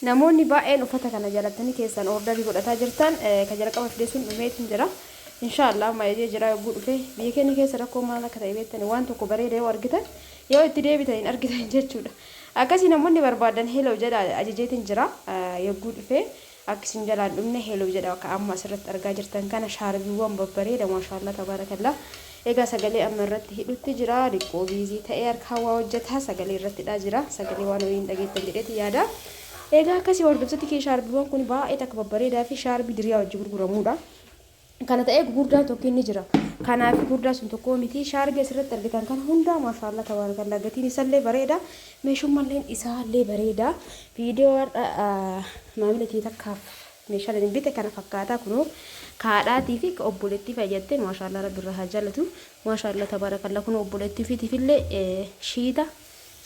Namoonni baay'een uffata kana jaalattanii keessan orderii godhataa jirtan, ka jalqaba fide sun dhumeetiin jira. Inshaallah amma ejee jira yogguu dhufe. Biyya keenya keessa rakkoo maal akka ta'e beektani, waan tokko bareeda yoo argitan yoo itti deebitan hin argitan jechuudha. Akkasii namoonni barbaadan hello jedha, ajajeetiin jira. Yogguu dhufe akka isin jalaan dhumne hello jedha. Akka amma asirratti argaa jirtan kana shaarbiiwwan babbareeda, maashaallah tabaarakallah. Egaa sagalee amma irratti hidhutti jira. Diqqoo busy ta'ee harkaan waa hojjetaa sagalee irratti hidhaa jira. Sagalee waan horii hin dhageettan jedheeti yaada. Egaa akkasii hordoftooti kee, shaarbiiwwan kun baay'ee takka babbareedaa fi shaarbii diriyaa wajji gurguramuudha. Kana ta'ee gurguddaan tokko inni jira. Kanaaf gurguddaa sun tokko miti. Shaarbii asirratti argitan kan hundaa maashaallah tabaarakallah, gatiin isallee bareeda. Meeshummalleen isaallee bareeda. Viidiyoo har'a maamila kee takkaaf meeshaan inni bite kana fakkaataa, kunoo kaadhaatii fi obboleettii fayyatte, maashaallah, rabbi irraa haa jaalatu. Maashaallah tabaarakallah, kunoo obboleettii ofiitiifillee shiita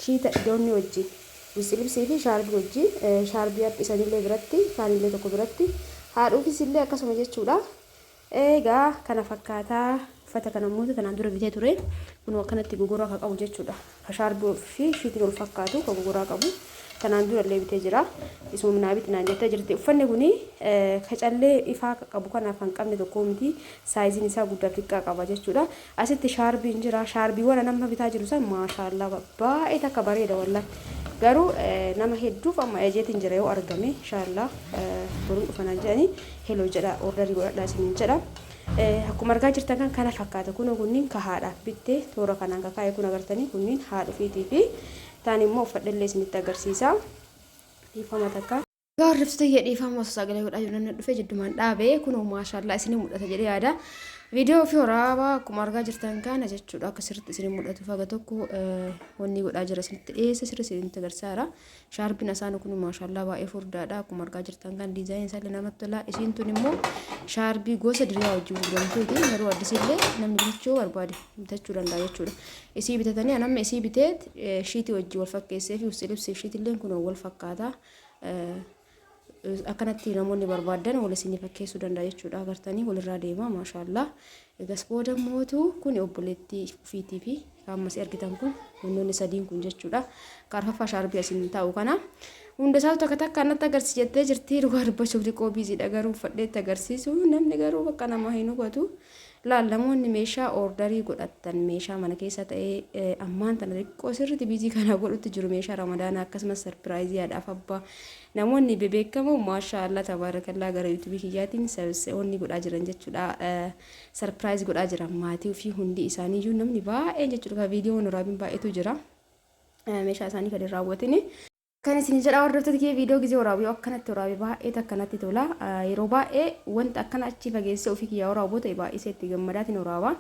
shiita doonni wajjin wisilibsii fi shaarbii wajjin, shaarbii haphisanillee biratti, kaanillee tokko biratti, haadhuufis illee akkasuma jechuudha. Egaa kana fakkaataa uffata kana immoo kanaan dura bitee ture. Kunoo akkanatti gogoraa kan qabu jechuudha. Ka shaarbii fi shiitiin wal fakkaatu ka gogoraa qabu. Kanaan dura illee bitee jira. Isuma naa biti naan jettee jirti. Uffanni kuni ka callee ifaa qabu kanaaf kan qabne tokko miti. Saayiziin isaa guddaa fi xiqqaa qaba jechuudha. Asitti shaarbiin jira. Shaarbiiwwan an amma bitaa jiru san maashaallaa baay'ee takka bareeda wallahi. Garuu nama hedduuf amma ejeetiin jira, yoo argame inshaallaa boruun dhufanaan jedhanii hello jedha, orderii godhadhaa isiniin jedha. Akkuma argaa jirtan kan kana fakkaata, kunoo kunniin ka haadhaaf bitte toora kanaan kakaa'e kun agartanii, kunniin haadhufiitii fi taan immoo uffadhellee isinitti agarsiisa. Dhiifama takka. Egaa hordoftoota kiyya, dhiifama, osoo sagalee godhaa jiru namni dhufe jiddumaan dhaabe. Kunoo maashaallaa isinii mul'ata jedhee yaada. Viidiyoo ofii waraabaa akkuma argaa jirtan kana jechuudha, akka sirriitti isinii mul'atu faga tokko wanni godhaa jira, isinitti dhiyeessa, sirrii isinitti agarsiisaara. Shaarbiin asaanu kun maashaallaa baay'ee furdaadha. Akkuma argaa jirtan kan diizaayiniin isaallee namatti tola. Isiin tun immoo shaarbii gosa diriyaa wajjin gurguramtuuti. Yeroo addisiillee namni bitachuu barbaade bitachuu danda'a jechuudha. Isii bitatanii anamma isii biteet shiitii wajjin wal fakkeessee fi usilibsiif shiitilleen kun wal fakkaata. Akkanatti namoonni barbaadan wal isinii fakkeessuu danda'a jechuudha. Agartanii, walirraa deema, maashaallaa. Egas booda mootu kun obboleettii ofiitii fi ammas argitan kun wannoonni sadiin kun jechuudha. Kaarfaffaa shaarbii asiin taa'u kana. Hunda isaatu takka takka natti agarsiisi jettee jirti. Dhugaa dubbachuuf xiqqoo busydha, garuu uffadheetti agarsiisu namni garuu bakka nama hin hubatu. Laal, namoonni meeshaa orderii godhattan, meeshaa mana keessa ta'ee, ammaan tana xiqqoo sirriitti busy kana godhutti jiru, meeshaa ramadaanaa akkasumas surpriseii haadhaaf abbaa, namoonni bebeekamoo maashaa Allah tabaarakallaa gara YouTubeii kiyyaatiin onni godhaa jiran jechuudha. Surprise godhaa jiran maatii ofii hundi isaaniiyyuu, namni baay'een jechuudha, kan viidiyoo waraabiin baay'eetu jira. Meeshaa isaanii kan hin raawwatini. Kan isin jedha hordoftoota kiyya, viidiyoo gizee waraabu yoo akkanatti waraabe baay'ee takka natti tola. Yeroo baay'ee wanta akkana achi fageessee ofii kiyyaa waraabu ta'e baay'isee itti gammadaatiin waraaba.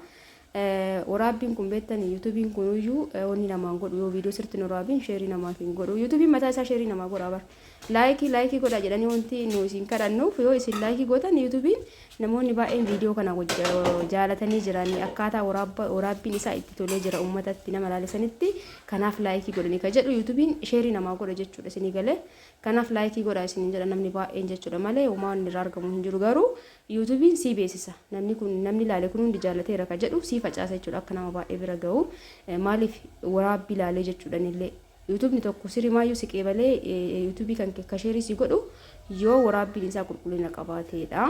Waraabbiin kun beektan, YouTubeiin kun iyyuu wanni namaan godhu, yoo viidiyoo sirriitti hin waraabin shareii namaaf hin godhu. YouTubeiin mataa isaa shareii namaa godha bar. Likeii likeii godha jedhanii wanti nu isin kadhannuuf, yoo isin likeii gootan YouTubeiin namoonni baay'een viidiyoo kana jaalatanii jiran, akkaataa waraabbiin isaa itti tolee jira uummatatti nama laalisanitti, kanaaf likeii godhanii ka jedhu YouTubeiin shareii namaa godha jechuudha isinii galee. Kanaaf likeii godha isiniin jedha namni baay'een jechuudha malee homaa inni irraa argamu hin jiru, garuu YouTubeiin sii beeksisa. Namni kun, namni ilaale kun hundi jaalateera ka jedhu sii facaasa jechuudha, akka nama baay'ee bira ga'u. Maaliif waraabbii ilaalee jechuudhaan illee. YouTubeni tokko sirimaayyuu si qeebalee YouTubeii kan ka shareii si godhu yoo waraabbiin isaa qulqullina qabaateedha.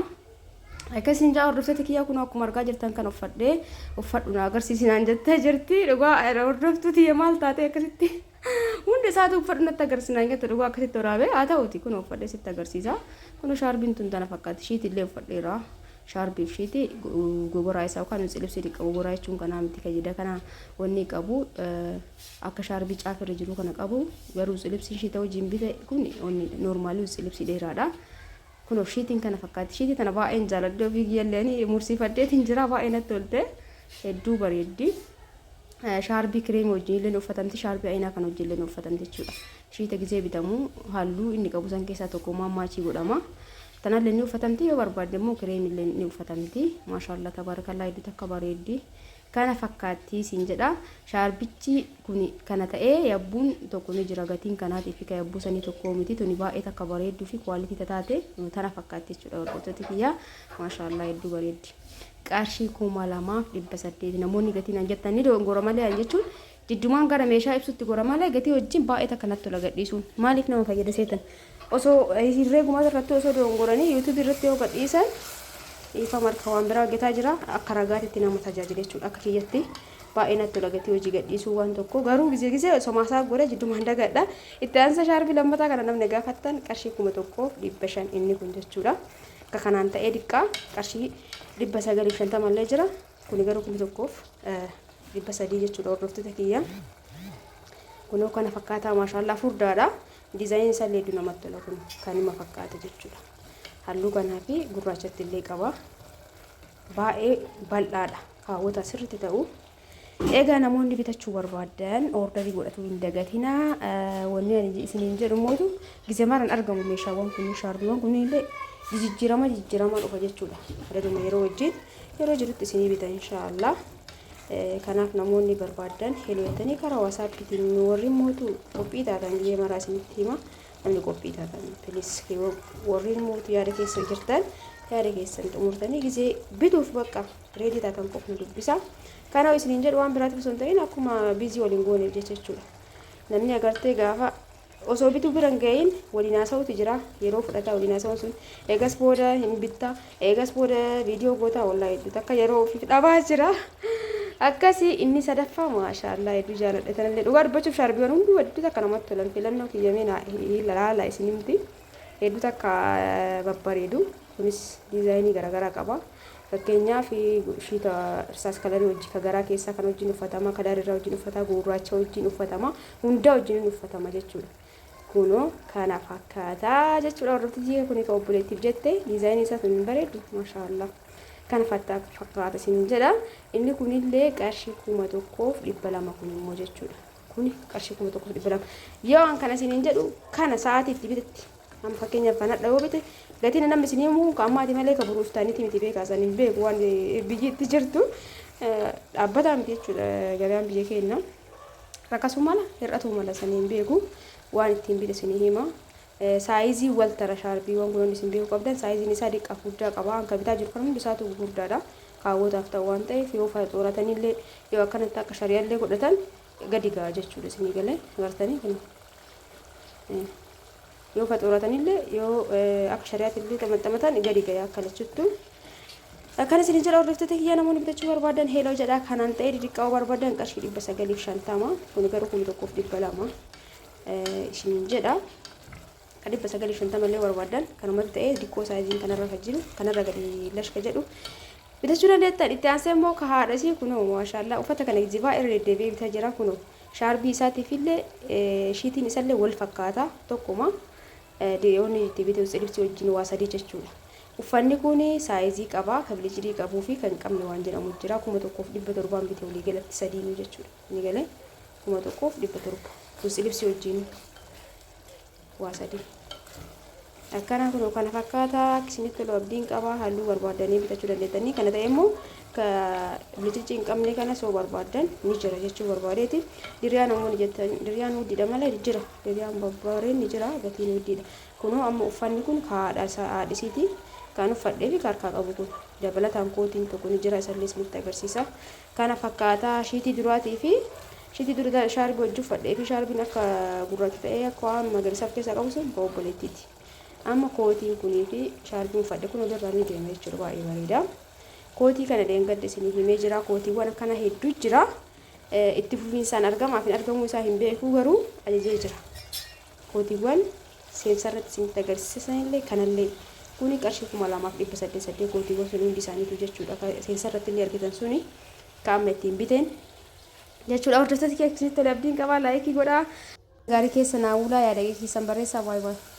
Akkasiin jaa hordoftoota kiyyaa, kun akkuma argaa jirtan kan uffadhee uffadhu na agarsiisinaan jettee jirti. Dhugaa hordoftuu tiyya, maal taate akkasitti hunda isaatu uffadhu natti agarsiisinaan jette? Dhugaa akkasitti waraabee haa ta'uti, kun uffadhee sitti agarsiisa. Kun shaarbiin tun tana fakkaatti, shiitii illee uffadheera. Shaarbiif shiitii gogoraa isaa yookaan tsilibsii xiqqa, gogoraa jechuun kanaa miti, fayyada kana wanni qabu akka shaarbii caafirra jiru kana qabu, garuu tsilibsiin shiita wajjin bite kun normalii tsilibsii dheeraadha. Kunoo shiitiin kana fakkaatti. Shiitii tana baay'een jaaladhe, ofii kiyyalleen mursiifadheetiin jira, baay'ee natti tolte, hedduu bareeddi. Shaarbii kireemii wajjin illee uffatamti, shaarbii ayinaa kana wajjin illee uffatamti jechuudha. Shiita gizee bitamu halluu inni qabu san keessaa tokko matchii godhama. Tanallee ni uffatamti, yoo barbaadde immoo kireemii illee ni uffatamti. Maashaallah tabaarakallaa, hedduu takka bareeddi. Kana fakkaatti siin jedha. Shaarbichi kun kana ta'ee yabbuun tokko ni jira, gatiin kanaatii fi ka yabbuu sanii tokko miti, tuni baay'ee takka bareedduu fi quality tataate tana fakkaatti jechuudha hordoftoota kiyyaa, maashaallah hedduu bareeddi. Qarshii 2800 namoonni gatiin an jettan ni dogongora malee, an jechuun Jiddumaan gara meeshaa ibsutti gora malee gatii wajjin baay'ee takka natti tola gadhiisuun. Maaliif nama fayyada seetan? Osoo herreegumaa irratti osoo dogongoranii YouTube irratti yoo gadhiisan, dhiifama, harka waan biraa hojjetaa jira, akka ragaatitti nama tajaajila jechuudha. Akka kiyyatti baay'ee natti tola gatii hojii gadhiisuu waan tokko, garuu gizee gizee osoo maasaa godhe jiddumaan dagadha. Itti aansa shaarbii lammataa kana namni gaafattan qarshii 1500 inni kun jechuudha. Akka kanaan ta'ee diqqaa qarshii 950 illee jira. Kuni garuu 1300 jechuudha, hordoftoota kiyya. Kunoo kana fakkaataa, maashaallaa, furdaadha. Diizaayiniin isaa illee hedduu namatti tola, kun kanuma fakkaata jechuudha. Halluu kanaa fi gurraachatti illee qaba. Baay'ee bal'aadha. Kaawwata sirriitti ta'u. Egaa namoonni bitachuu barbaadan orderii godhachuu hin dagatinaa. Wanni ani isiniin jedhu mootu gizee maran argamu meeshaawwan kunniin, shaarbiiwwan kunniin illee jijjiirama jijjiiramaa dhufa jechuudha. Adaduma yeroo wajjin yeroo jirutti isinii bita, inshaallah. Kanaaf namoonni barbaadan hello jettanii karaa WhatsAppiitiin, warri mootu qophii taatan, gizee maraa isinitti hima. Namni qophii taatan, please, warri mootu yaada keessa jirtan, yaada keessan xumurtanii gizee bituuf bakka ready taatan qofni dubbisa. Kanaaf isiniin jedhu, waan biraatiif osoo hin ta'in akkuma busy waliin gooneef jecha jechuudha. Namni agartee gaafa osoo bituu bira hin ga'iin waliin haasa'utu jira. Yeroo fudhataa waliin haasa'uun sun, eegas booda hin bitta, eegas booda viidiyoo gootaa, wallaahi hedduu takka yeroo ofiif dhabaa jira. Akkasii inni sadaffaa, maashaallah, hedduu jaaladha tanallee. Dhugaa dubbachuuf shaarbiiwwan hunduu hedduu takka namatti tolan. Filannoo kiyyamee laala isin himti. Hedduu takka babbareedu. Kunis diizaayinii garaagaraa qaba. Fakkeenyaaf sheeta irsaas colorii wajji ka garaa keessaa kan wajjin uffatama, color irraa wajjin uffatama, gurraacha wajjin uffatama, hundaa wajjin uffatama jechuudha. Kunoo kana fakkaataa jechuudha, hordoftoota. Kun kan obboleettiif jette, diizaayinii isaa sun hin bareedu, maashaallah. Kana fakkaata isin jedha. Inni kunillee qarshii 1200 kun immoo jechuudha. Kuni qarshii 1200. Yoo an kana isiniin jedhu kana sa'aatii itti bitetti, amma fakkeenyaaf kan hadha yoo bite, gatiin namni isin himu kan ammaati malee kan boruuf ta'aniiti miti, beekaa. San hin beeku, waan biyyi itti jirtu dhaabbataa miti jechuudha gabaan biyya keenya. Rakkasuu mala, hir'atuu mala, sanii hin beeku, waan ittiin bite isinii hima. Saayizii wal tara shaarbiiwwan kunuun isin beekuu qabdan, saayiziin isaa diqqaa guddaa qaba. Hanka bitaa jiru kan hundi isaatu gurguddaadha. Kaawwataaf ta'u waan ta'eef yoo xooratanillee, yoo akkanatti akka shari'allee godhatan gadi ga'a jechuudha, isinii galee gartanii kun. Yoo faxooratanillee, yoo akka shari'aatti illee xamaxamatan gadi gaya akka lachuttu. Akkana isin jedha, hordoftoota kiyyaa, namoonni bitachuu barbaadan hello jedha. Kanaan ta'ee didiqqaa barbaadan qarshii 950, kun garuu 1200 isin jedha. Kan 950 illee barbaadan kanumatti ta'ee diqqoo saayiziin kanarra kan jiru kanarra gadi lashka jedhu bitachuu dandeettan. Itti aansee immoo ka haadha isii kunoo, maashaallaa, uffata kana jibaa irra deddeebi'ee bitaa jira. Kunoo shaarbii isaatiif illee sheetiin isallee wal fakkaata, tokkuma. Yoonni itti bite libsii wajjin waa sadii jechuudha. Uffanni kun saayizii qaba, kan bilijirii qabuu fi kan hin qabne waan jedhamu jira. 1700n bite walii galatti sadiinuu jechuudha. Inni galee 1700 libsii wajjin waa sadii. Akkana kun kana fakkaata, akka isinitti tolu abdiin qaba. Halluu barbaadanii bitachuu dandeettanii. Kana ta'e immoo ka bilicicii hin qabne kana soo barbaadan ni jira jechuu barbaadeeti. Diriyaa namoonni jettan, diriyaan huddiidha malee jira. Diriyaan babbaareen ni jira, gatiin huddiidha. Kunoo amma uffanni kun ka haadha isaa haadhisiiti. Kan uffadhee fi harkaa qabu kun dabalataan kootiin tokko ni jira, isallee isinitti agarsiisa. Kana fakkaata sheetii duraatii fi sheetii dura shaarbii wajji uffadhee fi shaarbiin akka gurraacha ta'ee akka waan magariisa of keessaa qabu sun obboleettiiti. Amma kootiin kunii fi shaarbiin uffadhe kun walirraa ni deema jechuudha, baay'ee bareeda. Kootii kana deengadde isinii himee jira. Kootiiwwan akkana hedduu jira. Itti fufiinsaan argamaa fi argamuu isaa hin beeku, garuu ajajee jira. Kootiiwwan seensa irratti isinitti agarsiisanillee kanallee kuni qarshii 2800 kootiiwwan sun hundi isaaniitu jechuudha. Seensa irratti illee argitan suni ka amma ittiin biteen jechuudha. Hordoftoota kiyya, isinitti tole abdiin qabaa, like godhaa. Gaarii keessa naa bulaa, yaada keessan barreessaa. Baay'ee baay'ee.